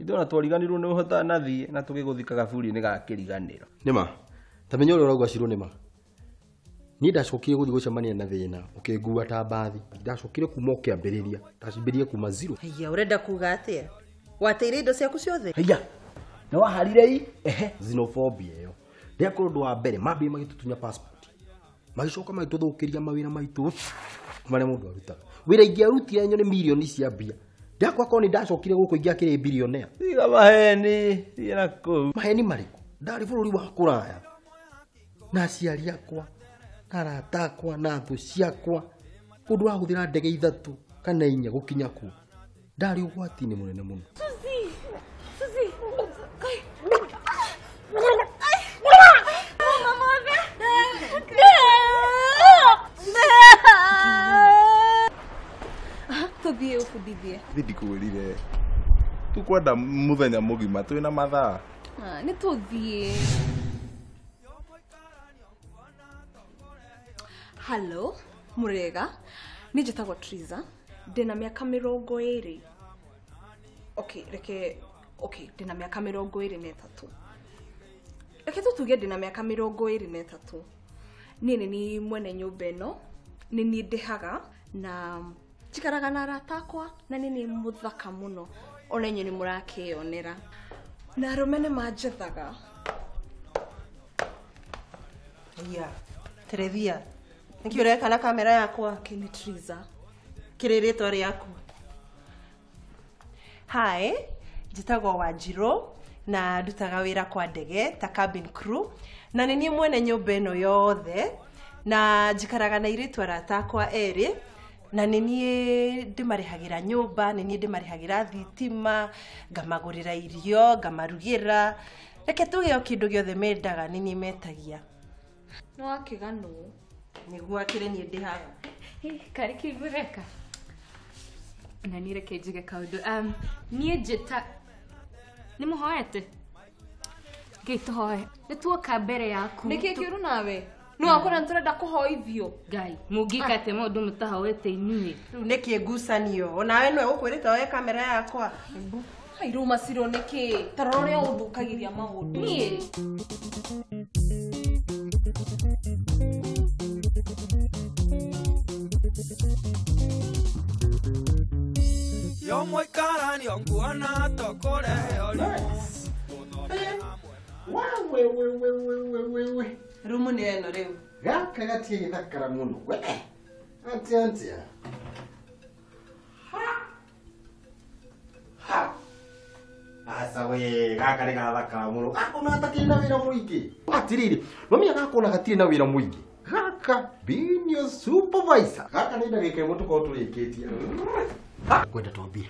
Ithuĩ ona twariganĩirwo nĩ ũtanathiĩ na tũgĩgũthika gaburi-inĩ ga kĩriganĩro. Nĩma. Ta menya ũrĩa ũrauga Shiro nĩma. Niĩ ndacokire gũthiĩ gũcemania na thĩna ũkĩngua ta mbathi. Ndacokire kuma ũkĩambĩrĩria. Ndacambĩrĩria kuma zero. Haiya, ũrenda kuga atĩa? Wateire indo ciaku ciothe? Haiya. Na waharire i? Ehe, xenophobia ĩyo. Rĩakorwo ũndũ wa mbere mambĩrĩria magĩtũtunya passport. Magĩcoka magĩtũthũkĩria mawĩra maitũ marĩa mũndũ arutaga. Wĩra ingĩarutire nyone mirioni cia mbia. Ndakwa korwo nĩ ndacokire gũkũ ingĩakĩrĩ billionaire. Tiga maheni, thiĩ na kũu. Maheni marĩkũ? Ndarĩ bũrũri wa kũraya. Na aciari akwa, na arata akwa, na thũ ciakwa. Kũndũ wahũthĩra ndege 3 kana 4 gũkinya kuo. Ndarĩ ũgwati-inĩ mũnene mũno. Suzy! Suzy! Tũthiĩ ũbundithie. Thi ndikwĩrire. Tũkwenda mũthenya mũgima twĩna mathaa. Nĩ tũthiĩ. Hello, mũrega. Niĩ njĩtagwo Triza. Ndĩna mĩaka 20. Okay, reke okay, ndĩna mĩaka 23. Reke tũtuge ndĩna mĩaka 23. Niĩ nĩ niĩ mwene nyũmba ĩno, nĩ niĩ ndĩhaga na njikaraga na arata akwa na nĩ niĩ mũthaka mũno. Ona inyuĩ nĩ mũrakĩyonera. Na arũme nĩ manjethaga. Haiya, Terethia. Nĩkĩ ũreka na kamera yakwa? Okay, nĩ Triza. Kĩrĩ rĩtwa rĩaku? Hi, njĩtagwo Wanjirũ na ndutaga wĩra kwa ndege ta cabin crew na nĩ niĩ mwene nyũmba ĩno yothe na njikaraga na airĩtu arata akwa erĩ na nĩ niĩ ndĩmarĩhagĩra nyũmba, nĩ niĩ ndĩmarĩhagĩra thitima, ngamagũrĩra irio, ngamarugĩra. Reke tuge o kĩndũ gĩothe mendaga nĩ niĩ metagia. Nĩ wakĩganwo. Nĩguo akĩrĩ niĩ ndĩhaga. Karĩ kĩngũreka. Na niĩ reke njuge kaũndũ. Niĩ njĩta nĩ mũhoete? Ngai tũhoe. Nĩ tuoka mbere yaku. Nĩkĩ kĩũru nawe? Nĩ wakora nĩ tũrenda kũhoithio. Ngai, mũngĩka atĩa maũndũ mũtahoete inyuĩ? Rĩu nĩkĩ ngucanio? Onawe nĩwe ũkwĩrĩte woe kamera yakwa. Hai rĩu Maciro nĩkĩ? Ta rora ũrĩa ũthũkagĩria maũndũ. Niĩ? Wewe. Rumu nĩ ĩno rĩu. Gaka gatirĩ gĩthakara mũno. We. Atia atia. Ha. Asa we, gaka nĩ gathakara mũno. Gakona gatakĩrĩ na wĩra mũingĩ. Atirĩrĩ, mamia gakona gatirĩ na wĩra mũingĩ. Gaka being your supervisor. Gaka nĩ ndagĩka ĩmwe tũkorwo tũrĩkĩtie. Kwenda twambie.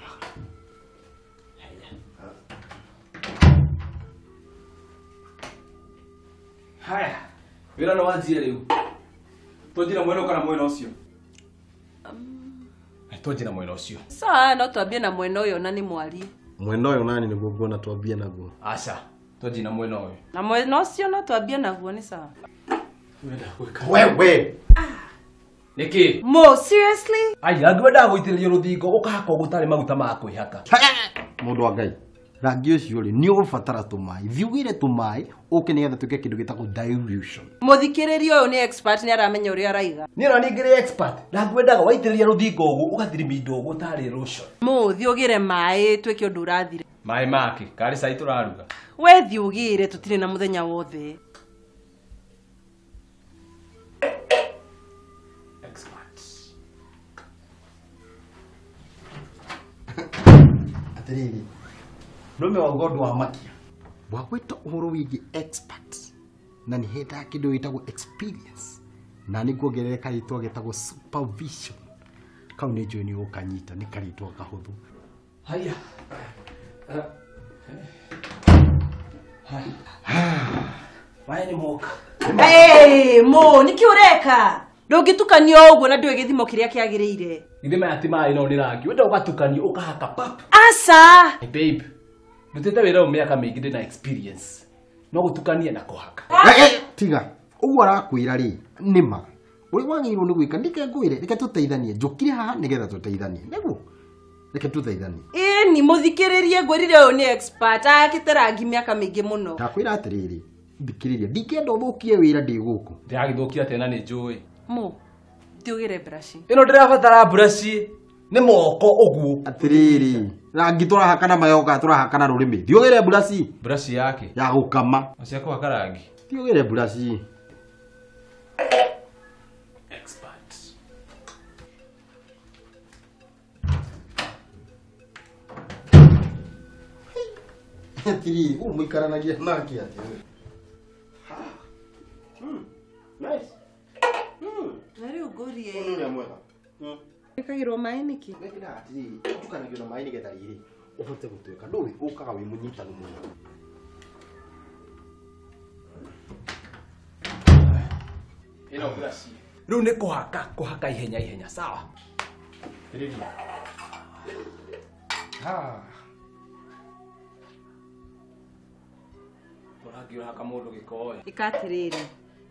Haya, wĩra no wanjie rĩu. Twanjie na mwena ũyũ kana mwena ũcio? Twanjie na mwena ũcio. Sawa, no twambie na mwena ũyũ na nĩ mwarie. Mwena ũyũ nani nĩguo nguona twambie naguo? Aca, twanjie na mwena ũyũ. Na mwena ũcio no twambie naguo nĩ sawa. Ũrenda gwĩka? Wewe. Nĩkĩ? Mo, seriously? Ai, angĩwenda gũitĩrĩrio rũthingo ũkahaka ũguo ũtarĩ maguta ma kwĩhaka. Mũndũ wa Ngai. Rangi ũcio rĩ, nĩ ũgũbatara tũmaĩ. Thiĩ ũgĩre tũmaĩ, ũke nĩgetha twĩke kĩndũ gĩtagwo dilution. Mũthikĩrĩria ũyũ nĩ expert nĩ aramenya ũrĩa araiga. Niĩ ona niĩ ngĩrĩ expert. Rangi wendaga waitĩrĩria rũthingo ũguo ũgathirimindwo ũguo tarĩ lotion. Mo, thiĩ ũgĩre maĩ twĩke ũndũ ũrathire. Maĩ make, karĩ cai tũraruga. We thiĩ ũgĩre tũtirĩ na mũthenya wothe. Expert. Atĩrĩrĩ, nũme wauga ũndũ wa makia. Wagwĩta ũhoro wĩgiĩ expert na nĩ hendaga kĩndũ gĩtagwo experience na nĩ nguongerere karĩtwa getagwo supervision. Kau nĩ njũĩ nĩ ũgũkanyita, nĩ karĩtwa kahũthũ. Haya. Maĩ nĩ moka. Hey, Mo, nĩkĩ ũreka? Ndũngĩtukanio ũguo na ndũĩ gĩthimo kĩrĩa kĩagĩrĩire. Githĩ maya ti maĩ no nĩ rangi. Wenda ũgatukania ũkahaka pap. Aca. Hey, babe. Ndutĩte wĩra ũyũ mĩaka mĩingĩ ndĩ na experience. No gũtukania na kũhaka. Tiga. Ũguo arakwĩra rĩ, nĩ ma. Ũrĩa wagĩrĩirwo nĩ gwĩka, reke ngwĩre, reke tũteithanie. Njũkire haha nĩgetha tũteithanie. Nĩguo? Reke tũthaithanie. Ĩni mũthikĩrĩrie ngwĩrire ũyũ nĩ expert ahakĩte rangi mĩaka mĩingĩ mũno. Ndakwĩra atĩrĩrĩ, thikĩrĩria, ndingĩenda ũthũkie wĩra ndĩ gũkũ. Ndĩragĩthũkia atĩa na nĩ njũĩ. Mũ, thiĩ ũgĩre brush. Ĩno ndĩrabatara brush nĩ moko ũguo. Atĩrĩrĩ, rangi tũrahakana mayoga tũrahakana rũrĩmĩ. Thiĩ ũgĩre brush. Brush yake? Ya gũkama. Cia kũhaka rangi. Thiĩ ũgĩre brush. Expert. Atĩrĩrĩ, ũũ mũikaranagia nake atĩa? Nice. Na rĩu ngũrie. Ũyũ nĩ mwega. Ĩkagĩrwo maĩ nĩkĩ? Wekĩra atĩrĩrĩ, ũtukanagio na maĩ nĩgetha rĩrĩ ũhote gũtuĩka ndũĩ ũkaga wĩ mũnyitanu mũno. Ĩno brush. Rĩu nĩ kũhaka ihenya ihenya, sawa? Atĩrĩrĩ. Ha. Ũrangi ũrahaka mũndũ gĩko ĩ. Ĩka atĩrĩrĩ,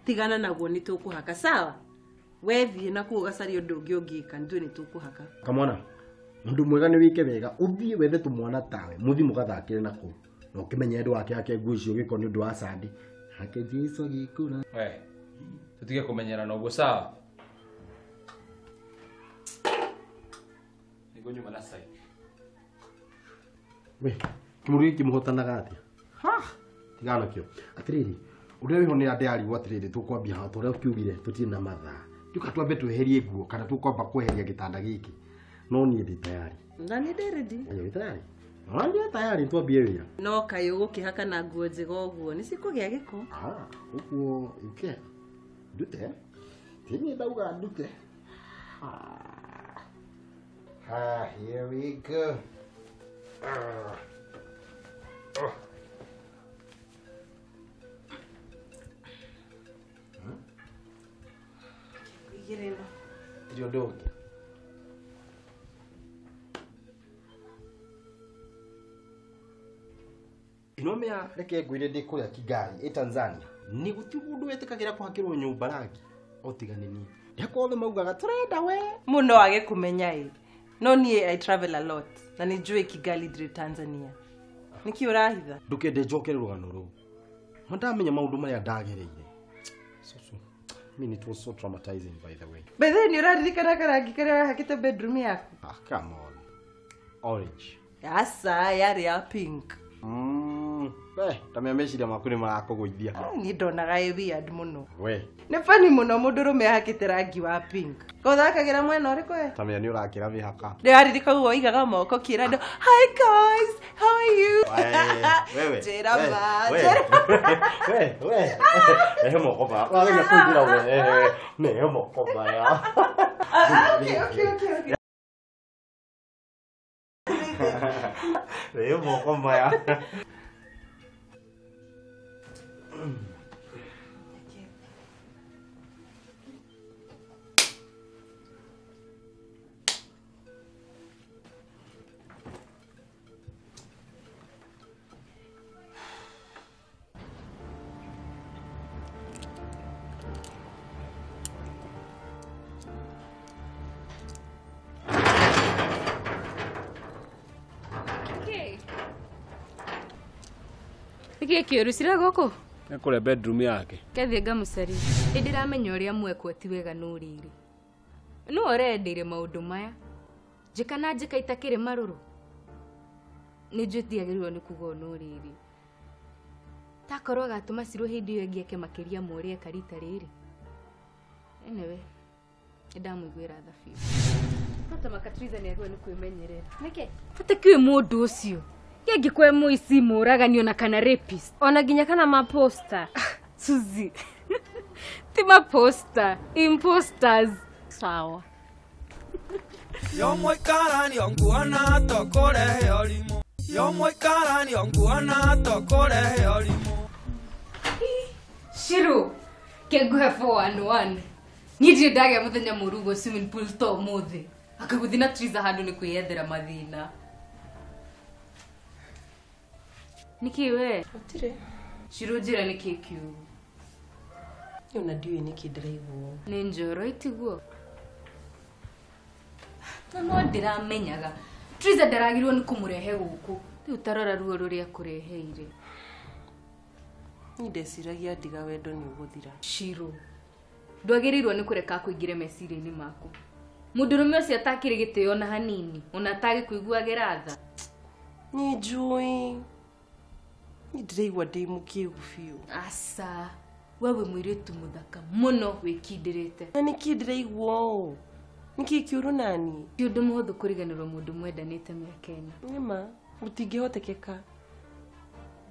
tigana naguo nĩ tũkũhaka, sawa? We thiĩ na kũu ũgacarie ũndũ ũngĩ ũngĩka, nĩ tũĩ nĩ tũkũhaka. Kamwana, ũndũ mwega nĩ wĩke wega, ũthiĩ wethe tũmwana tawe, mũthiĩ mũgathakĩre na kũu. Na ũkĩmenye ũndũ wake hake nguo icio gĩko nĩ ũndũ wa Sunday. Hake Jesu agĩkũra. We, tũtige kũmenyerana ũguo, sawa? Nĩguo nyuma na sai. We, kĩmũrũ gĩkĩ mũhotanaga atĩa? Ha! Tigana nakĩo. Atĩrĩrĩ, ũrĩa wĩho nĩ ndĩrarigwo atĩrĩrĩ, tũkwambia haha, ta ũrĩa ũkiugire, tũtirĩ na mathaa. Nduka twambe tweherie nguo kana tũkwamba kweheria gĩtanda gĩkĩ. No niĩ ndĩ tayari. Na niĩ ndĩ ready. Ayo, wĩ tayari? No ndĩ tayari twambie wĩra. No kaĩ ũgũkĩhaka na nguo njega ũguo, nĩ cikũgĩa gĩko. Ah, ũguo ike. Ndute. Ti niĩ ndauga ndute. Ah, here we go. Oh. Tirĩ ũndũ ũngĩ. Ino mea reke ngwĩre ndĩ kũrĩa Kigali ĩ Tanzania. Nĩ gũtirĩ mũndũ wetĩkagĩra kũhakĩrwo nyũmba rangi o tiga nĩ niĩ. Ndekwa othe maugaga tũrenda we. Mũno age kũmenya ĩ. No niĩ I travel a lot na nĩ njũĩ Kigali ndĩrĩ Tanzania. Nĩkĩ ũrahitha? Ndũkende njokere rũgano rũu. No ndamenya maũndũ marĩa ndagereire. So so. I mean, it was so traumatizing, by the way. By the way, nĩ ũraririkana karangi karĩa wahakĩte bedroom yaku? Ah, come on. Orange. Aca, yarĩ ya pink. We, tamenya meciria maku nĩ marakũgũithia. Niĩ ndonaga ĩ weird mũno. We. Nĩ funny mũno mũndũrũme ahakĩte rangi wa pink. Ũthakagĩra mwena ũrĩkũ we? Tamenya nĩ ũrakĩra mĩhaka. Ndĩraririka ũguo waigaga moko ũkĩra andũ, "Hi guys, how are you?" Wewe. Njĩra ma, We. njĩra. We, we. Ehe moko ma. Wageria kũingĩra we. Nehe moko maya. Okay, okay, okay, okay. Nehe moko maya. Nĩkĩĩ kĩũru cira gũkũ? Nĩ kũrĩa bedroom yake. Kethiĩ ngamũcarie. Nĩ ndĩramenya ũrĩa mwekwo ti wega no rĩrĩ. Nũ ũrendeire maũndũ maya? Njĩka na njĩka itakĩrĩ marũrũ. Nĩ njũĩ ndiagĩrĩirwo nĩ kuga no rĩrĩ. Takorwo agatũma Cirũ hĩndĩ ĩyo ĩngĩ eke makĩria ma ũrĩa eka rita rĩrĩ. Anyway, nĩ ndamũiguĩra tha biũ. Bata Makatriza nĩ agĩrĩirwo nĩ kwĩmenyerera. Nĩkĩ? Bata kĩũĩ mũndũ ũcio. Kĩangĩkwe mũici mũragani ona kana rapist. Ona nginya kana maposta. Suzy. Ti maposta, imposters. Sawa. Yo mũikarani nguona tũkũrehe ũrimũ. Yo mũikarani nguona tũkũrehe ũrimũ. Shiru, kĩnguhe 411. Niĩ ndirĩ ndagĩa mũthenya mũũru ũguo swimming pool ta ũmũthĩ. Akagũthiĩ na Triza handũ nĩ kwĩyethera mathĩna. Nĩkĩ we? Gũtirĩ. Shiru njĩra nĩkĩ kĩũru. Ona ndiũĩ nĩkĩ ndĩraigua. Nĩ njoro itiguo. No no ndĩramenyaga. Triza ndaragirwo ni kumurehe guku. Riu tarora ruo ruria kureheire. Ni ndeciragia ndiga wendo ni uguthira. Shiro. Ndwagĩrĩirwo nĩ kũreka kũingĩre meciria-inĩ maku. Mũndũrũme ũcio atakĩrĩ gĩtĩo na hanini, ona atagĩkũiguagĩra tha. Ni njũĩ. Ni ndĩraigua ndĩ mũkĩgu biũ. Aca, we wĩ mũirĩtu mũthaka mũno wĩkindĩrĩte. Na nĩkĩ ndĩraigua ũũ? Nĩkĩ kĩũru nani? Ti ũndũ mũhũthũ kũriganĩrwo mũndũ mwendanĩte mĩaka ĩna. Nĩma, gũtingĩhotekeka.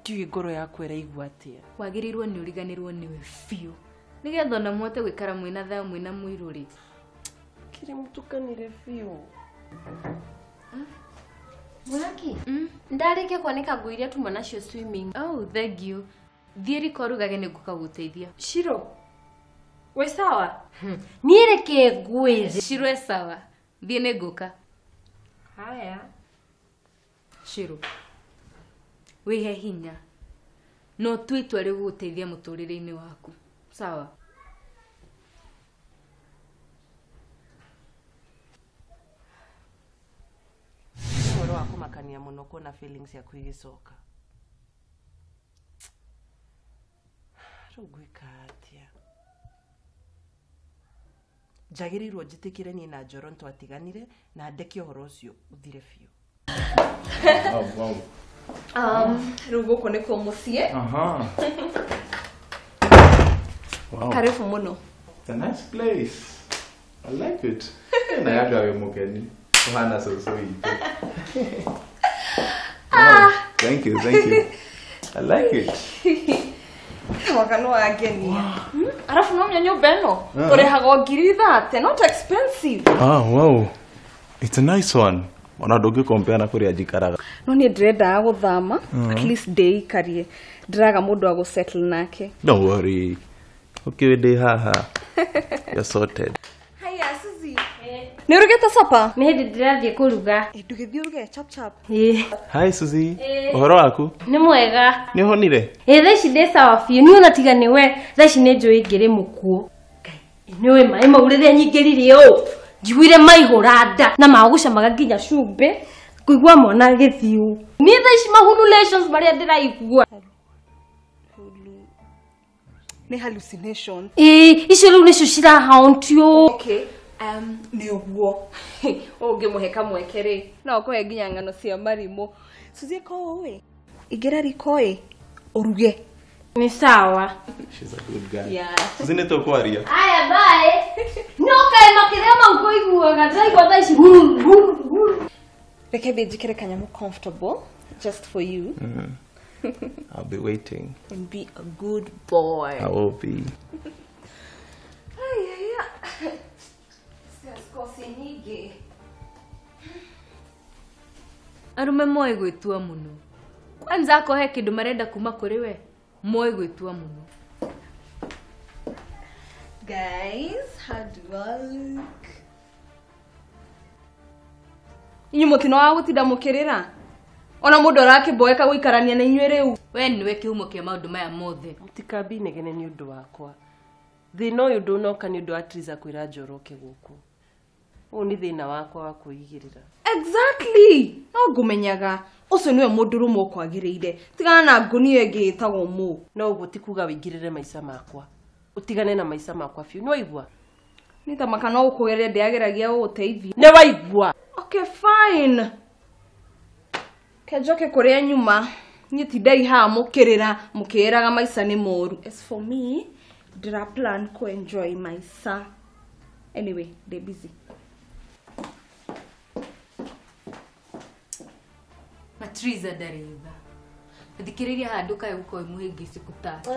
Ndiũĩ ngoro yakwa ĩraigua atĩa. Wagĩrĩirwo nĩ ũriganĩrwo nĩwe biũ. Nĩgetha ona mũhote gũikara mwĩna thayũ mwĩna mũirũrĩ. Kĩrĩ mũtukanire biũ. Mũraki, ndarĩkia kwanĩka nguo iria tuma nacio swimming. Oh, thank you. Thiĩ riko ũrugage nĩngũka gũgũteithia. Shiro, wĩ sawa? Niĩ reke ngwĩre. Shiro e sawa. Thiĩ nĩngũka. Haya. Shiro, wĩhe hinya. No ũtue itua rĩgũgũteithia mũtũrĩre-inĩ waku. Sawa. Ũhoro wa kũmakania mũno kuona feelings yaku igĩcoka. Rĩu ngwĩka atĩa? Njagĩrĩirwo njĩtĩkĩre niĩ na Njoro nĩtwatiganire na ndeke ũhoro ũcio ũthire biũ. Wow. Rĩu gũkũ nĩkuo mũciĩ. Aha. Wow. Karibu mũno. It's a nice place. I like it. Na yanga wĩ mũgeni. Ũhana cũcũ witũ. Wow. Thank you, thank you. I like it. Mwaka no wangenia. Arabu no nyũmba ĩno tũrĩhaga 30,000, not expensive. Ah, wow. It's a nice one. Ona ndũngĩkompea na kũrĩa njikaraga. No niĩ ndĩrendaga gũthama, at least ndĩikarie. Ndĩraga mũndũ wa gũsettle nake. Don't worry. Okay, ndĩ haha. You're sorted. Hiya, Suzy. Nĩ ũrugĩte supper? Nĩ hĩndĩ ndĩrathiĩ kũruga. Ndũgĩthiĩ ũruge chap chap. Hi Suzy. Ũhoro waku? Nĩ mwega. Nĩ ũhonire? Ĩ thaa ici ndĩ sawa biũ. Niĩ ona tiga nĩ we, thaa ici nĩ njũĩ ngĩrĩ mũkuũ. Ngai, nĩ ũĩ maĩ mau rĩrĩa nyingĩrire ũũ, njiguire maihũra nda na magũcamaga nginya cumbĩ, kũigua mwana agĩthiĩ ũũ. Niĩ thaa ici mahululations marĩa ndĩraigua. Nĩ hallucinations. Ĩ, icio rĩu nĩcio cirahaunt ũũ. Okay. Nĩ ũguo. Ũngĩmũhe kamweke rĩ, no ũkũhe nginya ng'ano cia marimũ. Suzy ko ũĩ? Ingĩra riko ĩ, ũruge. Nĩ sawa. She's a good guy. Yeah. Suzy nĩ tũkwaria. Aya, bye. No kaĩ makĩria mau kũiguaga, ndĩraigua thaa ici huru, huru, huru. Reke thiĩ njĩkĩre kanyamũ comfortable just for you. I'll be waiting. And be a good boy. I will be. Aya. Nyingĩ. Arũme moĩ gwĩtua mũno. Kwanza akorwo he kĩndũ marenda kuma kũrĩ we, moĩ gwĩtua mũno. Guys, how do I look? Inyuĩ mũtino wa gũtinda mũkĩrĩra. Ona mũndũ arakĩmboeka gũikarania na inyuĩ rĩu. We nĩwe kĩhumo kĩa maũndũ maya mothe. Mũtikambi inegene nĩ ũndũ wakwa. Thĩna ũyũ ndũnoka nĩ ũndũ wa Triza kwĩra Njoro oke gũkũ. Ũyũ nĩ thĩna wakwa wa kwĩigĩrĩra. Exactly. No ngũmenyaga ũcio nĩwe mũndũrũme ũkwagĩrĩire. Tigana na ngũnia ĩngĩ ĩtagwo mũ. No ũguo ti kuga wĩingĩrĩre maica makwa. Ũtigane na maica makwa biũ. Nĩ waigua? Nĩ ta maka no gũkũgeria ndĩageragia gũgũteithia. Nĩ waigua? Okay, fine. Kenjoke kũrĩa nyuma. Niĩ tindai haha mũkĩrĩra mũkĩĩraga maica nĩ moru. As for me, ndĩra plan ku enjoy maica. Anyway, ndĩ busy. Matriza ndarĩ tha. Thikĩrĩria handũ kaĩ gũkorwo wĩ mũhĩngĩcĩku take.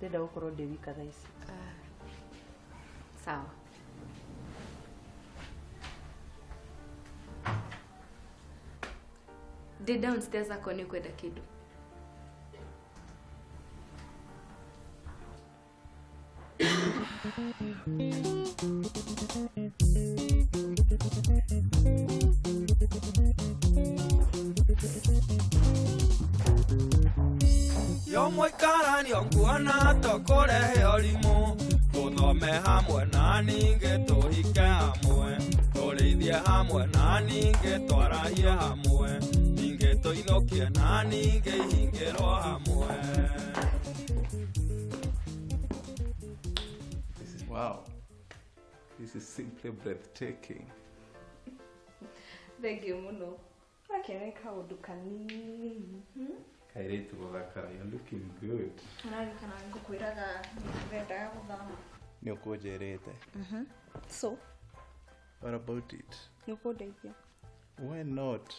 Ndĩrenda gũkorwo ndĩ wika thaa ici. Sawa. Ndĩ downstairs akorwo nĩ ũkwenda kĩndũ. Yo mwaikarani onguona tokorehe orimu tuthome hamwe na na ningĩ tũhike hamwe tũrĩithie hamwe na ningĩ twarahie hamwe ningĩ tũinũkie na ningĩ ihingĩrwo hamwe. This is wow. This is simply breathtaking. Thank you muno. Ũrakĩona kaũndũ kanini. Kairĩtu gũthakara, you're looking good. Ũraririkana ngũkwĩraga nĩndĩrendaga gũthama. Nĩ ũkũnjĩrĩte. So, what about it? Nĩ ũkũndeithia? Why not?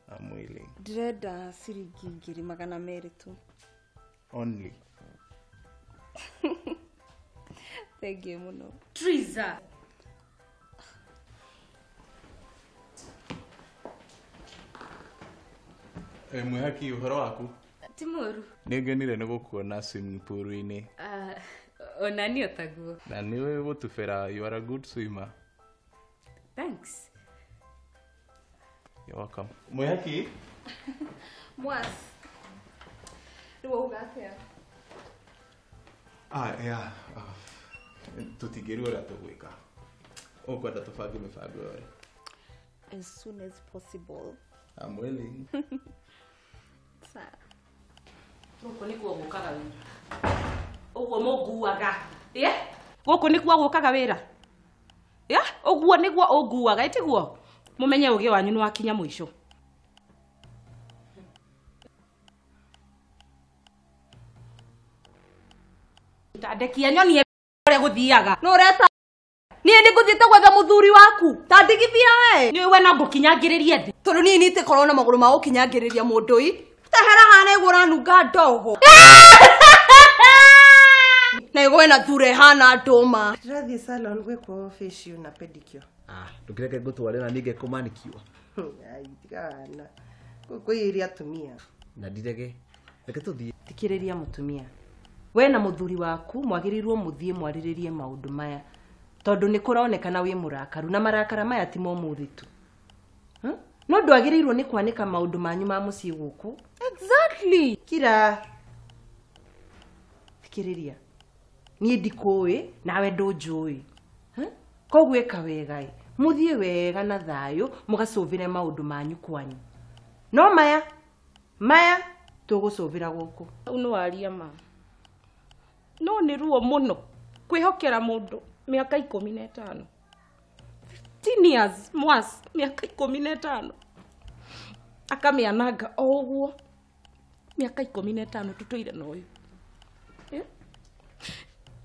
I'm willing. Ndĩrenda ciringi 200,000 tu. Only. Thank you muno. Triza. Mwihaki ũhoro waku? Ti mũru. Nĩ ngenire nĩ gũkuona swimming pool-inĩ. Ona niĩ otaguo. Na nĩũĩ gũtubĩra, you are a good swimmer. Thanks. You're welcome. Mwihaki? Mwas. Rĩu wauga atĩa? Yeah. Tũtingĩrwo ũrĩa tũgwĩka. Ũkwenda tũbange mĩbango yothe. As soon as possible. I'm willing. Gũkũ nĩkuo gũkaga wĩra. Ũguo mũnguaga. Gũkũ nĩkuo gũkaga wĩra. Ũguo nĩguo ũnguaga, ĩtiguo? Mũmenye ũgĩ wanyu nĩwakinya mũico. Ndekia nyonie ũrĩa gũthiaga. Nũ ũreta? Niĩ nĩngũthiĩte gwetha mũthuri waku. Ta ndigithia we. Nĩ we no ngũkinyangĩrĩrie thĩ. Tondũ niĩ nĩitĩkorwo na magũrũ ma gũkinyangĩrĩria mũndũ ĩ. Tahera hana ĩguo ũranunga ndogo. Na ĩgwe na thure hana ndũma. Ndĩrathiĩ salon gwĩkwo facial na pedicure. Ndũkĩreke ngũtware na niĩ ngekwo manicure. Ai, tigana. Kwĩyĩria atumia. Na ndirege. Reke tũthiĩ. Thikĩrĩria mũtumia. We na mũthuri waku mwagĩrĩirwo mũthiĩ mwarĩrĩrie maũndũ maya. Tondũ nĩ kũronekana wĩ mũrakaru na marakara maya ti ma ũmũthĩ tu. No ndwagĩrĩirwo nĩ kwanĩka maũndũ manyu ma mũciĩ gũkũ. Exactly. Kira. Thikĩrĩria. Niĩ ndikũĩ nawe ndũnjũĩ. Koguo ĩka wega ĩ. Mũthiĩ wega na thayũ mũgacũvĩre maũndũ manyu kwanyu. No maya tũgũcũvĩra gũkũ. Hau nĩ waria ma. No nĩ ruo mũno kwĩhokera mũndũ mĩaka 15. 15 years mwas mĩaka 15. Akamĩananga o ũguo. Mĩaka 15 tũtũire na ũyũ.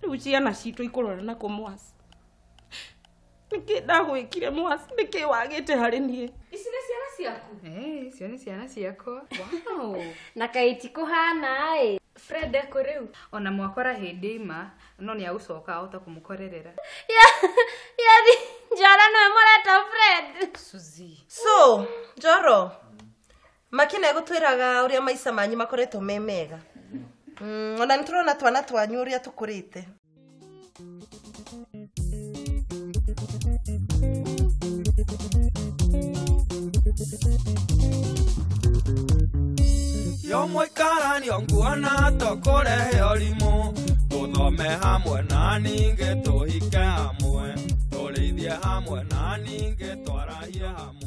Rĩu ciana citũ ikũrora nako mwas. Nĩkĩ ndagwĩkire mwas? Nĩkĩ wagĩte harĩ niĩ? Ici nĩ ciana ciaku? Icio nĩ ciana ciakwa. Wow. Na kaĩ tikũhana ĩ. Fred eko rĩu. Ona mwakora hĩndĩ ima no nĩ agũcoka ahota kũmũkorerera. Yaani Njara nĩwe mũreta Fred. Suzy. So, Njoro, Makena egũtwĩraga ũrĩa maica manyu makoretwo me mega. Ona nĩtũrona twana twanyu ũrĩa tũkũrĩte. Yo mũikarani nguona tũkũrehe ũrimũ tũthome hamwe na ningĩ tũhike hamwe tũrĩithie hamwe na ningĩ twarahie hamwe.